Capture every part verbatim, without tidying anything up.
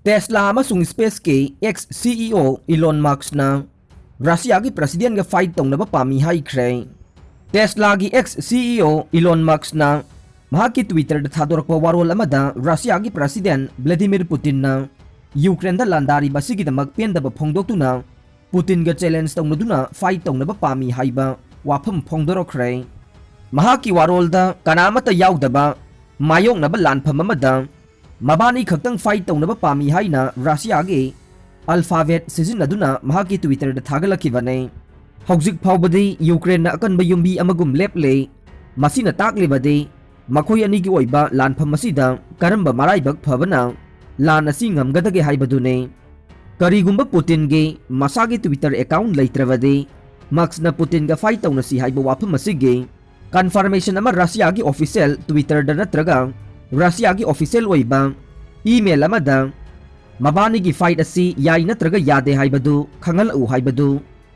Tesla ꯑꯃꯁꯨꯡ SpaceXꯀꯤ ex CEO Elon Muskꯅ Russiaꯒꯤ Presidentꯒ fight ꯇꯧꯅꯕ ꯄꯥꯝꯃꯤ ꯍꯥꯏꯈ꯭ꯔꯦ꯫ Teslaꯒꯤ ex CEO Elon Muskꯅ ꯃꯍꯥꯛꯀꯤ Twitterꯗ ꯊꯥꯗꯣꯔꯛꯄ ꯋꯥꯔꯣꯜ ꯑꯃꯗ Russiaꯒꯤ President Vladimir Putinꯅ Ukraineꯗ ꯂꯥꯟꯗꯥꯔꯤꯕ ꯑꯁꯤꯒꯤꯗꯃꯛ ꯄꯦꯟꯗꯕ ꯐꯣꯡꯗꯣꯛꯇꯨꯅ Putinꯒ challenge ꯇꯧꯅꯗꯨꯅ fight ꯇꯧꯅꯕ ꯄꯥꯝꯃꯤ ꯍꯥꯏꯕ ꯋꯥꯐꯝ ꯐꯣꯡꯗꯣꯔꯛꯈ꯭ꯔꯦ꯫ ꯃꯍꯥꯛꯀꯤ ꯋꯥꯔꯣꯜꯗ ꯀꯅꯥ ꯑꯃꯠꯇ ꯌꯥꯎꯗꯕ ꯃꯥꯌꯣꯛꯅꯕ ꯂꯥꯟꯐꯝ ꯑꯃꯗ ꯃꯕꯥꯅꯤ ꯈꯛꯇꯪ fight ꯇꯧꯅꯕ ꯄꯥꯝꯃꯤ ꯍꯥꯏꯅ Russiaꯒꯤ alphabet ꯁꯤꯖꯤꯟꯅꯗꯨꯅ ꯃꯍꯥꯛꯀꯤ Twitterꯗ ꯊꯥꯒꯠꯂꯛꯈꯤꯕꯅꯤ꯫ ꯍꯧꯖꯤꯛ ꯐꯥꯎꯕꯗꯤ Ukraineꯅ ꯑꯀꯟꯕ ꯌꯨꯝꯕꯤ ꯑꯃꯒꯨꯝ ꯂꯦꯞꯂꯤ꯫ ꯃꯁꯤꯅ ꯇꯥꯛꯂꯤꯕꯗꯤ ꯃꯈꯣꯏ ꯑꯅꯤꯒꯤ ꯑꯣꯏꯕ ꯂꯥꯟꯐꯝ ꯑꯁꯤꯗ ꯀꯔꯝꯕ ꯃꯔꯥꯏꯕꯛ ꯐꯕꯅ ꯂꯥꯟ ꯑꯁꯤ ꯉꯝꯒꯗꯒꯦ ꯍꯥꯏꯕꯗꯨꯅꯤ꯫ ꯀꯔꯤꯒꯨꯝꯕ Putinꯒꯤ ꯃꯁꯥꯒꯤ Twitter account ꯂꯩꯇ꯭ꯔꯕꯗꯤ, Muskꯅ Putinꯒ fight ꯇꯧꯅꯁꯤ ꯍꯥꯏꯕ ꯋꯥꯐꯝ ꯑꯁꯤꯒꯤ confirmation ꯑꯃ Russiaꯒꯤ official Twitterꯗ ꯅꯠꯇ꯭ꯔꯒ Russiaꯒꯤ official ꯑꯣꯏꯕ email ꯑꯃꯗ ꯃꯕꯥꯅꯤꯒꯤ fight ꯑꯁꯤ ꯌꯥꯏ ꯅꯠꯇ꯭ꯔꯒ ꯌꯥꯗꯦ ꯍꯥꯏꯕꯗꯨ ꯈꯪꯍꯜꯂꯛꯎ ꯍꯥꯏꯕꯗꯨ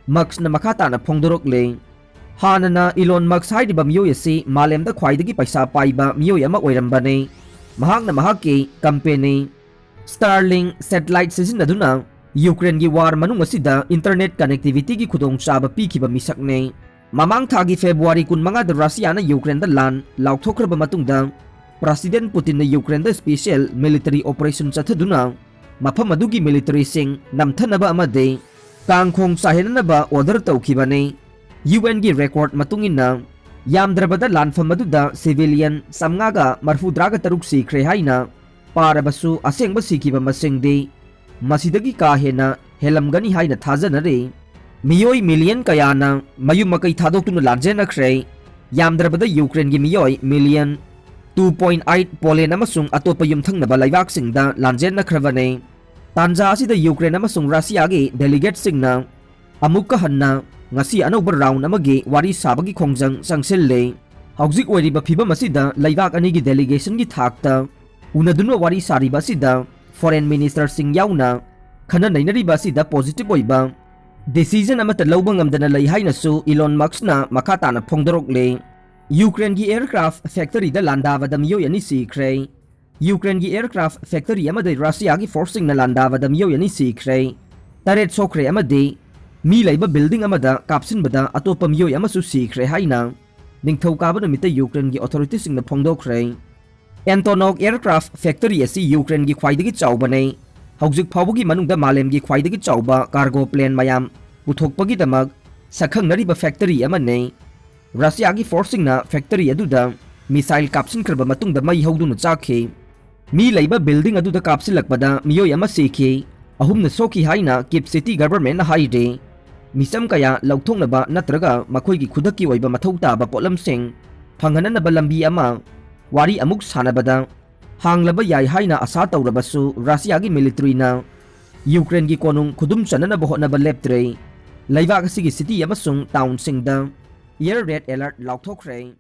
Muskꯅ ꯃꯈꯥ ꯇꯥꯅ ꯐꯣꯡꯗꯣꯔꯛꯂꯦ꯫ ꯍꯥꯟꯅꯅ Elon Musk ꯍꯥꯏꯔꯤꯕ ꯃꯤꯑꯣꯏ ꯑꯁꯤ ꯃꯥꯂꯦꯝꯗ ꯈ꯭ꯋꯥꯏꯗꯒꯤ ꯄꯩꯁꯥ ꯄꯥꯏꯕ ꯃꯤꯑꯣꯏ ꯑꯃ ꯑꯣꯏꯔꯝꯕꯅꯤ꯫ ꯃꯍꯥꯛꯅ ꯃꯍꯥꯛꯀꯤ company Starlink satellite ꯁꯤꯖꯤꯟꯅꯗꯨꯅ Ukraineꯒꯤ war ꯃꯅꯨꯡ ꯑꯁꯤꯗ internet connectivityꯒꯤ ꯈꯨꯗꯣꯡꯆꯥꯕ ꯄꯤꯈꯤꯕ ꯃꯤꯁꯛꯅꯤ꯫ ꯃꯃꯥꯡ ꯊꯥꯒꯤ February ꯀꯨꯟꯃꯉꯥꯗ Russiaꯅ Ukraineꯗ ꯂꯥꯟ ꯂꯥꯎꯊꯣꯛꯈ꯭ꯔꯕ ꯃꯇꯨꯡꯗ, President Putinꯅ Ukraineꯗ special military operation ꯆꯠꯊꯗꯨꯅ ꯃꯐꯝ ꯑꯗꯨꯒꯤ militaryꯁꯤꯡ ꯅꯝꯊꯅꯕ ꯑꯃꯗꯤ ꯀꯥꯡꯈꯣꯡ ꯆꯥꯏꯍꯟꯅꯅꯕ order ꯇꯧꯈꯤꯕꯅꯤ꯫ UNꯒꯤ record ꯃꯇꯨꯡ ꯏꯟꯅ, ꯌꯥꯝꯗ꯭ꯔꯕꯗ ꯂꯥꯟꯐꯝ ꯑꯗꯨꯗ civilian ꯆꯥꯝꯃꯉꯥꯒ ꯃꯔꯐꯨꯇꯔꯥꯒ ꯇꯔꯨꯛ ꯁꯤꯈ꯭ꯔꯦ ꯍꯥꯏꯅ ꯄꯥꯔꯕꯁꯨ, ꯑꯁꯦꯡꯕ ꯁꯤꯈꯤꯕ ꯃꯁꯤꯡꯗꯤ ꯃꯁꯤꯗꯒꯤ ꯀꯥ ꯍꯦꯟꯅ ꯍꯦꯜꯂꯝꯒꯅꯤ ꯍꯥꯏꯅ ꯊꯥꯖꯅꯔꯤ꯫ ꯃꯤꯑꯣꯏ million ꯀꯌꯥꯅ ꯃꯌꯨꯝ ꯃꯀꯩ ꯊꯥꯗꯣꯛꯇꯨꯅ ꯂꯥꯟꯖꯦꯟꯅꯈ꯭ꯔꯦ꯫ ꯌꯥꯝꯗ꯭ꯔꯕꯗ Ukraineꯒꯤ ꯃꯤꯑꯣꯏ million two point eight Poland ꯑꯃꯁꯨꯡ ꯑꯇꯣꯞꯄ ꯌꯨꯝꯊꯪꯅꯕ ꯂꯩꯕꯥꯛꯁꯤꯡꯗ ꯂꯥꯟꯖꯦꯟꯅꯈ꯭ꯔꯕꯅꯤ꯫ ꯇꯥꯟꯖꯥ ꯑꯁꯤꯗ Ukraine ꯑꯃꯁꯨꯡ Russiaꯒꯤ delegateꯁꯤꯡꯅ ꯑꯃꯨꯛꯀ ꯍꯟꯅ ꯉꯁꯤ ꯑꯅꯧꯕ round ꯑꯃꯒꯤ ꯋꯥꯔꯤ ꯁꯥꯕꯒꯤ ꯈꯣꯡꯖꯪ ꯆꯪꯁꯤꯜꯂꯦ꯫ ꯍꯧꯖꯤꯛ ꯑꯣꯏꯔꯤꯕ ꯐꯤꯕꯝ ꯑꯁꯤꯗ ꯂꯩꯕꯥꯛ ꯑꯅꯤꯒꯤ delegationꯒꯤ ꯊꯥꯛꯇ ꯎꯅꯗꯨꯅ ꯋꯥꯔꯤ ꯁꯥꯔꯤꯕ ꯑꯁꯤꯗ foreign ministerꯁꯤꯡ ꯌꯥꯎꯅ ꯈꯟꯅ ꯅꯩꯅꯔꯤꯕ ꯑꯁꯤꯗ positive ꯑꯣꯏꯕ decision ꯑꯃꯠꯇ ꯂꯧꯕ ꯉꯝꯗꯅ ꯂꯩ ꯍꯥꯏꯅꯁꯨ Elon Muskꯅ ꯃꯈꯥ ꯇꯥꯅ ꯐꯣꯡꯗꯣꯔꯛꯂꯦ꯫ Ukraineꯒꯤ aircraft factoryꯗ ꯂꯥꯟꯗꯥꯕꯗ ꯃꯤꯑꯣꯏ ꯑꯅꯤ ꯁꯤꯈ꯭ꯔꯦ꯫ ꯌꯨꯀ꯭ꯔꯦꯟꯒꯤ ꯑꯦꯌꯔꯀ꯭ꯔꯥꯐ ꯐꯦꯛꯇꯔꯤ ꯑꯃꯗ ꯔꯁꯤꯌꯥꯒꯤ ꯐꯣꯔꯁꯁꯤꯡꯅ ꯂꯥꯟꯗꯥꯕꯗ ꯃꯤꯑꯣꯏ ꯑꯅꯤ ꯁꯤꯈ꯭ꯔꯦ꯫ ꯇꯔꯦꯠ ꯁꯣꯛꯈ꯭ꯔꯦ ꯑꯃꯗꯤ ꯃꯤ ꯂꯩꯕ ꯕꯤꯜꯗꯤꯡ ꯑꯃꯗ ꯀꯥꯞꯁꯤꯟꯕꯗ ꯑꯇꯣꯞꯄ ꯃꯤꯑꯣꯏ ꯑꯃꯁꯨ ꯁꯤꯈ꯭ꯔꯦ ꯍꯥꯏꯅ ꯅꯤꯡꯊꯧꯀꯥꯕ ꯅꯨꯃꯤꯠꯇ ꯌꯨꯀ꯭ꯔꯦꯟꯒꯤ ꯑꯣꯊꯣꯔꯤꯇꯤꯁꯤꯡꯅ ꯐꯣꯡꯗꯣꯛꯈ꯭ꯔꯦ꯫ ꯑꯦꯟꯇꯣꯅꯣꯛ ꯑꯦꯌꯔꯀ꯭ꯔꯥꯐ ꯐꯦꯛꯇꯔꯤ ꯑꯁꯤ ꯌꯨꯀ꯭ꯔꯦꯟꯒꯤ ꯈ꯭ꯋꯥꯏꯗꯒꯤ ꯆꯥꯎꯕꯅꯤ꯫ ꯍꯧꯖꯤꯛ ꯐꯥꯎꯕꯒꯤ ꯃꯅꯨꯡꯗ ꯃꯥꯂꯦꯝꯒꯤ ꯈ꯭ꯋꯥꯏꯗꯒꯤ ꯆꯥꯎꯕ ꯀꯥꯔꯒꯣ ꯄ꯭ꯂꯦꯟ ꯃꯌꯥꯝ ꯄꯨꯊꯣꯛꯄꯒꯤꯗꯃꯛ ꯁꯛꯈꯪꯅꯔꯤꯕ ꯐꯦꯛꯇꯔꯤ ꯑꯃꯅꯤ꯫ ꯔꯁꯤꯌꯥꯒꯤ ꯐꯣꯔꯁꯁꯤꯡꯅ ꯐꯦꯛꯇꯔꯤ ꯑꯗꯨꯗ ꯃꯤꯁꯥꯏꯜ ꯀꯥꯞꯁꯤꯟꯈ꯭ꯔꯕ ꯃꯇꯨꯡꯗ ꯃꯩ ꯍꯧꯗꯨꯅ ꯆꯥꯛꯈꯤ꯫ ꯃꯤ ꯂꯩꯕ ꯕꯤꯜꯗꯤꯡ ꯑꯗꯨꯗ ꯀꯥꯞꯁꯤꯜꯂꯛꯄꯗ ꯃꯤꯑꯣꯏ ꯑꯃ ꯁꯤꯈꯤ, ꯑꯍꯨꯝꯅ ꯁꯣꯛꯈꯤ ꯍꯥꯏꯅ ꯀꯤꯞ ꯁꯤꯇꯤ ꯒꯚꯔꯟꯃꯦꯟꯠꯅ ꯍꯥꯏꯔꯤ꯫ ꯃꯤꯆꯝ ꯀꯌꯥ ꯂꯧꯊꯣꯛꯅꯕ ꯅꯠꯇ꯭ꯔꯒ ꯃꯈꯣꯏꯒꯤ ꯈꯨꯗꯛꯀꯤ ꯑꯣꯏꯕ ꯃꯊꯧ ꯇꯥꯕ ꯄꯣꯠꯂꯝꯁꯤꯡ ꯐꯪꯍꯟꯅꯅꯕ ꯂꯝꯕꯤ ꯑꯃ ꯋꯥꯔꯤ ꯑꯃꯨꯛ ꯁꯥꯟꯅꯕꯗ ꯍꯥꯡꯂꯕ ꯌꯥꯏ ꯍꯥꯏꯅ ꯑꯥꯁꯥ ꯇꯧꯔꯕꯁꯨ, ꯔꯁꯤꯌꯥꯒꯤ ꯃꯤꯂꯤꯇꯔꯤꯅ ꯌꯨꯀ꯭ꯔꯦꯟꯒꯤ ꯀꯣꯅꯨꯡ ꯈꯨꯗꯨꯝ ꯆꯟꯅꯅꯕ ꯍꯣꯠꯅꯕ ꯂꯦꯞꯇ꯭ꯔꯦ꯫ ꯂꯩꯕꯥꯛ ꯑꯁꯤꯒꯤ ꯁꯤꯇꯤ ꯑꯃꯁꯨꯡ ꯇꯥꯎꯟꯁꯤꯡꯗ ꯑꯦꯌꯔ ꯔꯦꯗ ꯑꯦꯂꯔꯠ ꯂꯥꯎꯊꯣꯛꯈ꯭ꯔꯦ꯫